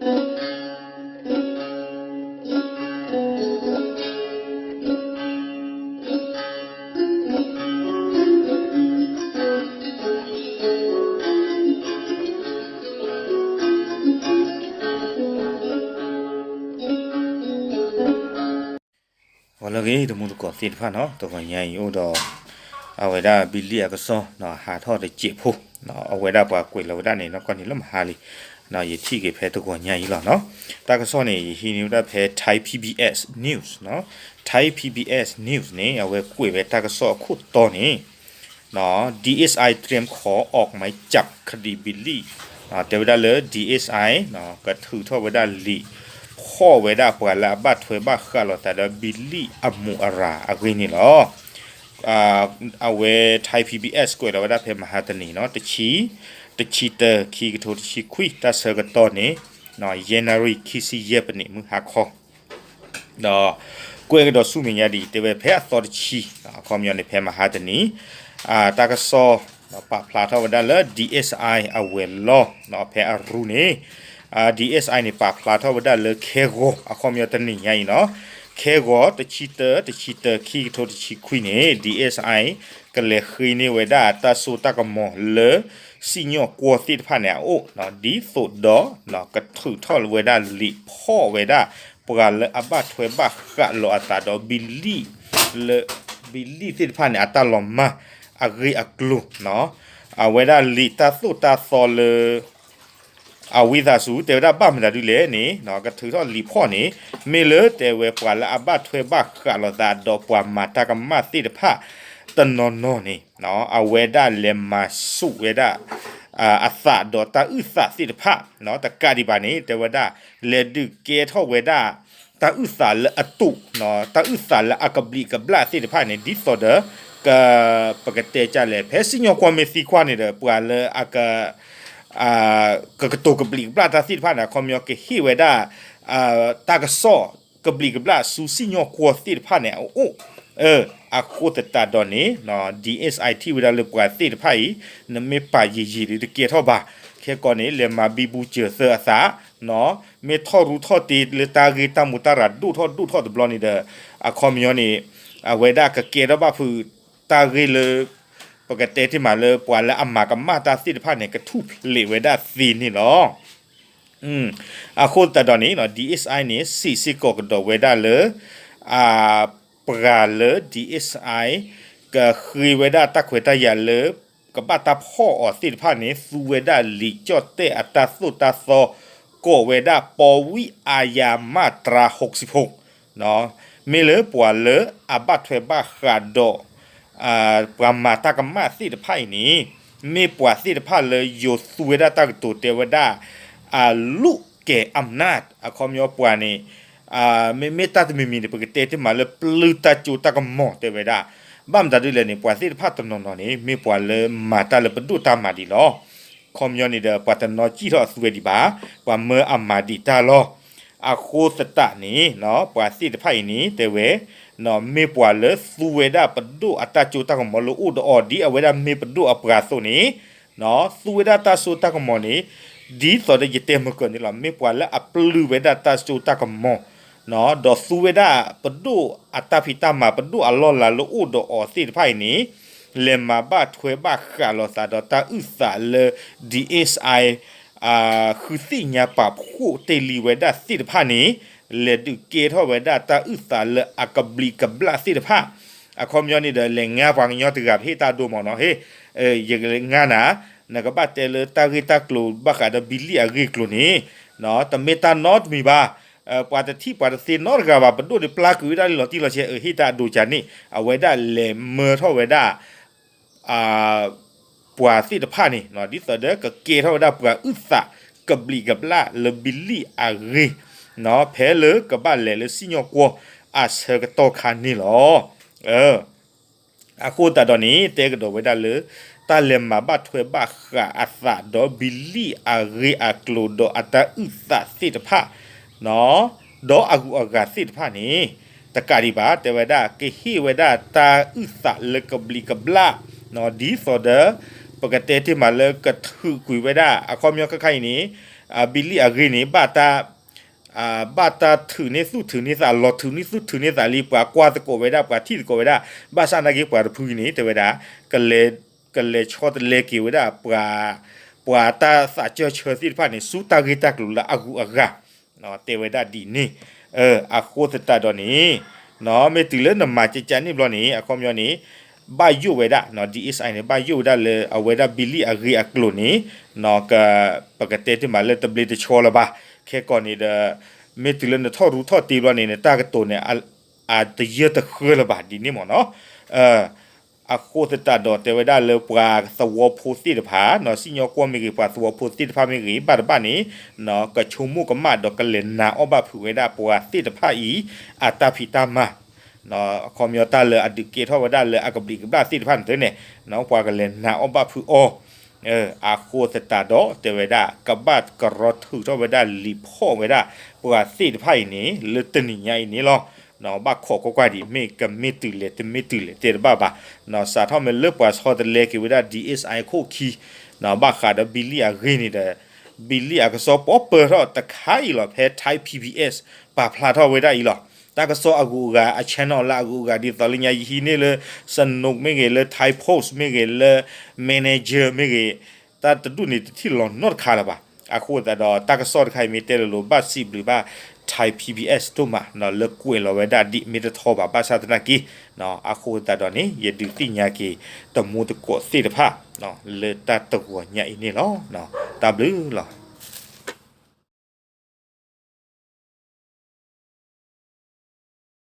ဂီၤလၢအဂ့ၤ တံၤသကိးသ့ၣ်တဖၣ်နီၤ, တဂီၤညါအံၤအိၣ်ဒီး အဝဲဒၣ်ဘံလံအကစီၣ်နီၤ, ဟးထီၣ်တစဲးဖိ, အဝဲဒၣ်ပှၤကွဲးလီၤဝဲဒၣ်န့ၣ် နီၢ်ကီၢ်န့ၣ်လၢမဟါလံ, ယထံၣ်က့ၤဖဲတဂီၤညါအံၤလီၤနီၤ. တၢ်ကစီၣ်န့ၣ် ယဟံးန့ၢ်ဝဲဒၣ်ဖဲ Thai P B S News နီၤ, Thai P B S News န့ၣ် အဝဲကွဲးဝဲတၢ်ကစီၣ်အခိၣ်တီန့ၣ် DSI เตรียมขอออกหมายจับคดีบิลลี่, တဲဝဲဒၣ်လၢ DSI ကထုးထီၣ်ဝဲဒၣ်လံာ်ဖီၣ်ဝဲဒၣ်ပှၤလၢအဘၣ်ထွဲဘၣ်ဃးလိာ်သးဒီး ဘံလံအမူးအရၣ်အဂ့ၢ်န့ၣ်လီၤ. အဝဲ Thai P B S ကွဲးလီၤဝဲဒၣ်ဖဲမဟါတနံၤနီၤ, တဆံ, တဆံတၢ ခံကထိတဆံခွံ တၢ်ဆၢကတီၢ်န့ၣ် ယဲၢ်နၣ်ရံၣ်ခံဆံယဲၢ်ပနံး မုၢ်ဟါခီ ဒီးကွဲးကဒီးဆူမဲာ်ညါဒ်အံၤ တဲဝဲဖဲအသီတဆံ, အခီပညီန့ၣ် ဖဲမဟါတနံၤ တၢ်ကစီၣ် ပာ်ဖျါထီၣ်ဝဲဒၣ်လၢ DSI အဝဲၤလီၢ် ဖဲအရူန့ၣ် DSI န့ၣ် ပာ်ဖျါထီၣ်ဝဲဒၣ်လၢခဲဂီၤ အခီပညီတနံၤညါအံၤနီၤ, ခဲဂီၤ တဆံတၢ တဆံတၢ ခံကထိတဆံခွံန့ၣ် DSI ကလဲၤဃ့န့ၢ်ဝဲဒၣ်တၢ်စိတၢ်ကမီၤလၢ စံၣ်ညီၣ်ကွီၢ်သ့ၣ်တဖၣ်န့ၣ်အအိၣ်, ဒ်သိးဒီး ကထုးထီၣ်ဝဲဒၣ်လံာ်ဖီၣ်ဝဲဒၣ် ပှၤလၢအဘၣ်ထွဲဘၣ်ဃးလိာ်အသးဒီး ဘံလံ လၢ ဘံလံသ့ၣ်တဖၣ်န့ၣ် အတၢ်လီၤမၢ်အဂ့ၢ်အကျိၤ, အဝဲဒၣ်လံာ်တၢ်သိၣ်တၢ်သီလၢ အဝံသးစူၤ တဲဝဲဒၣ်ဘၣ်မတၤဒ်လဲၣ်န့ၣ် ကထုးထီၣ်လံာ်ဖီၣ်န့ၣ် မ့ၢ်လၢတဲဝဲပှၤလၢအဘၣ်ထွဲဘၣ်ဃးလိာ်သးဒီးပှၤမၤတၢ်ကမၣ်သ့ၣ်တဖၣ် တနီၤနီၤန့ၣ် အဝဲဒၣ်လဲၤမၤဆူၣ်ဝဲဒၣ် အသးဒီးတၢ်အုၣ်သးသ့ၣ်တဖၣ် တကးဒံးဘၣ်န့ၣ် တဲဝဲဒၣ် လဲၤဒုးကဲထီၣ်ဝဲဒၣ် တၢ်အုၣ်သးလၢအတူး တၢ်အုၣ်သးလၢအကဘျံးကဘျၣ်သ့ၣ်တဖၣ်န့ၣ် ဒ်သိးဒီး က ပကတဲကလဲၣ် ဖဲစံၣ်ညီၣ်ကွီၢ်မ့ၢ်သံကွၢ်န့ၣ်ဒီး ပှၤလၢအက ကကတိၤကဘျံးကဘျၣ်တၢ်သ့ၣ်တဖၣ်န့ၣ် အခီပညီကဟ့ၣ်ဝဲဒၣ် တၢ်ကစီၣ်ကဘျံးကဘျၣ်ဆူစံၣ်ညီၣ်ကွီၢ်သ့ၣ်တဖၣ်န့ၣ်အအိၣ်, အဃိသတးဒီးန့ၣ် DSI ထံၣ်ဝဲဒၣ်လၢပှၤသ့ၣ်တဖၣ်အံၤ နမ့ၢ်ပာ်ယံာ်ယံာ်ဒီးတကဲထီၣ်ဘၣ်, ခဲကီန့ၣ် လဲၤမၤဘံဘူစၢၤသၢအသး မ့ၢ်ထီၣ်ရူထီၣ်တ့လၢတၢ်ဂ့ၢ်တၢ်မူးတၢ်ရၤဒိၣ်ထီၣ်ဒိၣ်ထီၣ်တဘျီန့ၣ်ဒီး အခီပညီန့ၣ် အဝဲဒၣ်ကကဲထီၣ်ဘၣ်ဖုးတၢ်ဂ့ၢ်လၢ ပကတဲတ့ၢ်မးလၢပှၤလၢအမၤကမၣ်တၢ်သ့ၣ်တဖၣ်န့ၣ် ကထူၣ်ဖျဲးဝဲဒၣ်သ့န့ၣ်လီၤ. အဃိသတးဒီးန့ၣ် DSI န့ၣ် စံးစ့ၢ်ကီးကဒီးဝဲဒၣ်လၢ ပှၤလၢ DSI ကဃ့ဝဲဒၣ်တၢ်ခွဲးတၢ်ယာ်လၢ ကဘၣ်တၢ်ဖီၣ်အီၤသ့ၣ်တဖၣ်န့ၣ် သူဝဲဒၣ်လံာ်ကၠီၣ်တဲၣ်အတၢ်သိၣ်တၢ်သီ ကိးဝဲဒၣ် ပီဝံအယၤမၢ်တြၤ ဟိးစံးဖိး မ့ၢ်လၢပှၤလၢအဘၣ်ထွဲဘၣ်ဃးဒီး ပှၤမၤတၢ်ကမၣ်သ့ၣ်တဖၣ်အံၤန့ၣ် မ့ၢ်ပှၤသ့ၣ်တဖၣ်လၢယိၤသူဝဲဒၣ်တၢ်ကတိၤတဲဝဲဒၣ် လူ့ကယ်အမနာ့ အခီပညီပှၤန့ၣ် မ့မ့ၢ်တၢ်တမံၤမံၤန့ၣ် ပကတဲတ့ၢ်မးလၢပျုၢ်တၢ်ကၠိတၢ်ကမီၤတဲဝဲဒၣ်, ဘၣ်မတၤဒ်လဲၣ်န့ၣ် ပှၤသ့ၣ်တဖၣ်တနီၤနီၤန့ၣ် မ့ၢ်ပှၤလၢမၤတၢ်လၢပဒိၣ်တၢ်မၤဒံးလီၤ. အခီပညီန့ၣ်ဒီး ပှၤတနီၤစံၣ်ထီၣ်အသူဝဲဒံးဘၣ်, ပှၤမၢအမၤဒံးတၢ်လီၤ. အဃိသတးန့ၣ် ပှၤသ့ၣ်တဖၣ်အံၤန့ၣ် တဲဝဲ မ့ၢ်ပှၤလၢသူဝဲဒၣ်ပဒိၣ်အတၢ်ကၠိတၢ်ကမီၤလၢအိၣ်ဒီးအီၤဒ်အဝဲဒၣ်မ့ၢ်ပဒိၣ်အပှၤအသိးန့ၣ် သူဝဲဒၣ်တၢ်စိတၢ်ကမီၤန့ၣ် ဒ်သိးဒီးယတဲမုၢ်ကၢၤန့ၣ်လီၤ. မ့ၢ်ပှၤလၢအပျုၢ်ဝဲဒၣ်တၢ်စိတၢ်ကမီၤ ဒီးသူဝဲဒၣ်ပဒိၣ်အတၢ်ဖံးတၢ်မၤ ပဒိၣ်အလီၢ်လၤလၢအိၣ်ဒီးအီၤသ့ၣ်တဖၣ်အံၤန့ၣ် လဲၤမၤဘၣ်ထွဲဘၣ်ဃးလိာ်သးဒီးတၢ်အုၣ်သးလၢ DSI ဃုသ့ၣ်ညါပာ်ဖှိၣ်တ့ၢ်လံဝဲဒၣ်သ့ၣ်တဖၣ်န့ၣ် လဲၤဒုးကဲထီၣ်ဝဲဒၣ်တၢ်အုၣ်သးလၢအကဘျံးကဘျၣ်သ့ၣ်တဖၣ် အခီပညီန့ၣ်ဒီး လဲၤငါပှၤကညီတဂၤပဟ့ၣ်တၢ်အဒိမးနီၤ, ဟ့ၣ် ယကလဲၤငါနၤ, နကဘၣ်တဲလၢတၢ်ဂ့ၢ်တၢ်ကျိၤဘၣ်ဃးဒီးဘံလံအဂ့ၢ်အကျိၤန့ၣ် တမ့ၢ်တၢ်နီတမံၤဘၣ်, ပှၤတထံၣ်ပှၤတသ့နီတဂၤဘၣ်, ပဒိၣ်န့ၣ်ပျၢ်ကွံာ်ဝဲဒၣ်လၢလီၤတံၢ်လီၤဆဲး ဟ့ၣ်တၢ်အဒိကန့ၣ် အဝဲဒၣ်လဲၤမၢထီၣ်ဝဲဒၣ် ပှၤသ့ၣ်တဖၣ်န့ၣ် ဒ်သိးဒီးကကဲထီၣ်ဝဲဒၣ်ပှၤအုၣ်သးကဘျံးကဘျၣ်လၢဘံလံအဂ့ၢ် ဖဲလၢကဘၣ်လဲၤလၢစံၣ်ညီၣ်ကွီၢ်အဆၢကတီၢ်ခါန့ၣ်လီၤ. အဃိသတးဒီးန့ၣ် တဲကဒီးဝဲဒၣ်လၢ တၢ်လဲၤမၤဘၣ်ထွဲဘၣ်ဃးအသးဒီးဘံလံအဂ့ၢ်အကျိၤဒီးအတၢ်အုၣ်သးသ့ၣ်တဖၣ် ဒီးအဂုၤအဂၤသ့ၣ်တဖၣ်န့ၣ် တကးဒံးဘၣ် တဲဝဲဒၣ် ကဟ့ၣ်ဝဲဒၣ်တၢ်အုၣ်သးလၢကဘျံးကဘျၣ် ဒ်သိးဒီး ပကတဲတ့ၢ်မးလၢကထုးကွံာ်ဝဲဒၣ် အခီပညီခဲခါအံၤန့ၣ် ဘံလံၣ်အဂ့ၢ်န့ၣ် ဘၣ်တၢ် ဘၣ်တၢ်ထုးန့ၢ်သူၣ်ထုးန့ၢ်သး လီၤထုးန့ၢ်သူၣ်ထုးန့ၢ်သးလံ ပှၤကွၢ်သကိးဝဲဒၣ် ပှၤထံၣ်သကိးဝဲဒၣ် ဘၣ်ဆၣ်နာ်က့ပှၤတဖုအံၤန့ၣ် တဲဝဲဒၣ် ကလဲၤဆီတလဲက့ၤဝဲဒၣ် ပှၤတၢ်သးစၢၢ်ဆၢသ့ၣ်တဖၣ်န့ၣ် ဆူတၢ်ဂ့ၢ်တၢ်ကျိၤလၢအဂုၤအဂၤ တဲဝဲဒၣ်ဒ်န့ၣ် အဃိသတးဒီးန့ၣ် မ့ၢ်တုၤလၢနမၤကကန့ၣ်ဘျီန့ၣ် အခီပညီန့ၣ် ဘၣ်ယိၣ်ဝဲဒၣ် DSI န့ၣ် ဘၣ်ယိၣ်ဝဲဒၣ်လၢအဝဲဒၣ်ဘံလံၣ်အဂ့ၢ်အကျိၤန့ၣ် ပကတဲတ့ၢ်မးလၢတဘျ့တဆှီလၢၤဘၣ် ခဲကိာ်န့ၣ်ဒီး မ့ၢ်တုၤလၢနထီၣ်ရူထီၣ်တ့ဘျီန့ၣ် နတၢ်ကတိၤန့ၣ် အတယၢၢ်တဃၢလၢၤဘၣ်ဒ်န့ၣ်မ့ၢ်နီၤ အဃိသတးဒီးတဲဝဲဒၣ်လၢပှၤသဝီဖိသ့ၣ်တဖၣ် စံၣ်ညီၣ်ကွီၢ်မ့ၢ်ဂ့ၤ ပှၤသဝီဖိသ့ၣ်တဖၣ်မ့ၢ်ဂ့ၤ ဘၣ်တဘၣ်န့ၣ် ကဆိကမိၣ်ကမၣ်ဒီးကလဲၤနာ်အီၣ်ဘၣ်ဖုးဝဲဒၣ်ပှၤသ့ၣ်တဖၣ်အံၤ အတၢ်ဖံးတၢ်မၤ အခီပညီတၢ်လၢအဒုးကဲထီၣ်ဝဲဒၣ်လၢအကဘျံးကဘျၣ်သ့ၣ်တဖၣ်န့ၣ်သ့န့ၣ် ပှၤကလဲၤနာ်အီၣ်ဘၣ်ဖုးအီၤ အဃိသတးဒီးတဲဝဲဒၣ် ကဘၣ်ကရီထုးထီၣ်ဝဲဒၣ်လံာ်ဖီၣ်ဝဲဒၣ် ပှၤသ့ၣ်တဖၣ်အံၤန့ၣ် လၢတနံၤညါအံၤန့ၣ်လီၤ. ဘၣ်ခိးကွၢ်ကွၢ်ဒံး မ့ၢ်ကမ့ၢ်တုၤလဲၣ် တမ့ၢ်တုၤလဲၣ် တဲတဘၣ်ဘၣ်. စးထီၣ်မ့ၢ်လၢပှၤဆီတလဲက့ၤဝဲဒၣ် DSI ခိၣ်ခံ ဘၣ်ဃးဒီးဘံလံၣ်အဂ့ၢ်န့ၣ်ဒီး ဘံလံၣ်အကစီၣ်ပီပၢၢ်ထီၣ်တခါအံၤလီၤ ဖဲ Thai PBS ပာ်ဖျါထီၣ်ဝဲဒၣ်အံၤလီၤ. တၢ်ကစီၣ်အဂုၤအဂၤ အ channel လၢအဂုၤအဂၤ ဒ်သိးလၢညါယဟံးန့ၢ်လၢ Sanook မ့ၢ်ဂ့ၤ လၢ Thai Post မ့ၢ်ဂ့ၤ လၢ Manager မ့ၢ်ဂ့ၤ တၢ်တဒူၣ်န့ၣ်တထံၣ်လီၤနီတခါလၢၤဘၣ်. အဃိသတးဒီး တၢ်ကစီၣ်တခါအံၤမ့ၢ်တဲလိၤလိၤ ဘၣ်စံးဘျုးဘၣ် Thai PBS ဒိၣ်မး လၢကွဲးလီၤဝဲဒၣ်ဒ်မ့ၢ်တထီဘၣ် ဘၣ်ဆၣ်သနာ်က့ အဃိသတးဒီးန့ၣ် ယဒုးသ့ၣ်ညါက့ၤ တမူတကိးသ့ၣ်တဖၣ် လၢတၢ်တဂီၤညါအံၤန့ၣ်လီၤ. တၢ်ဘျုးလီၤ.